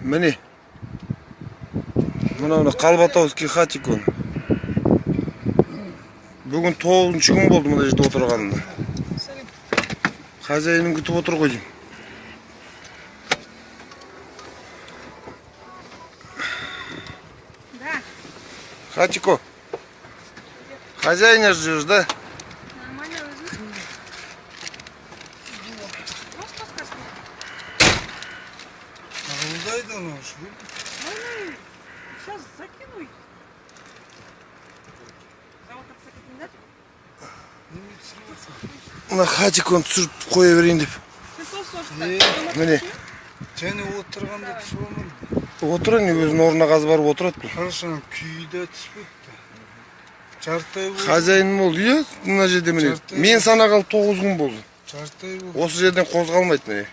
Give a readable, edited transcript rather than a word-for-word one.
Міне. Мына Қалбатауский хатик он. Бүгін 9-шы күн болды мына жерде отырғанына. Хозяинын күтіп отыр ғой деймін. Да. Хатико. Хозяина ждешь, да? Нормально өзің. Просто сказка. Қабылдайды анау ше. Сейчас закину. Мына хатиконы түсіріп қоя берейін деп. Міне. Және отырғанда түсіп алмадым. Отыра не өзінің орнына қазы барып отырады бұл. Қарашы, күйі де түспепті. Жарты ай болды. Хозяин болды, иә, мына жерде міне. Жарты ай Мен санағалы 9 күн болды. Жарты ай болды. Осы жерден қозғалмайды міне.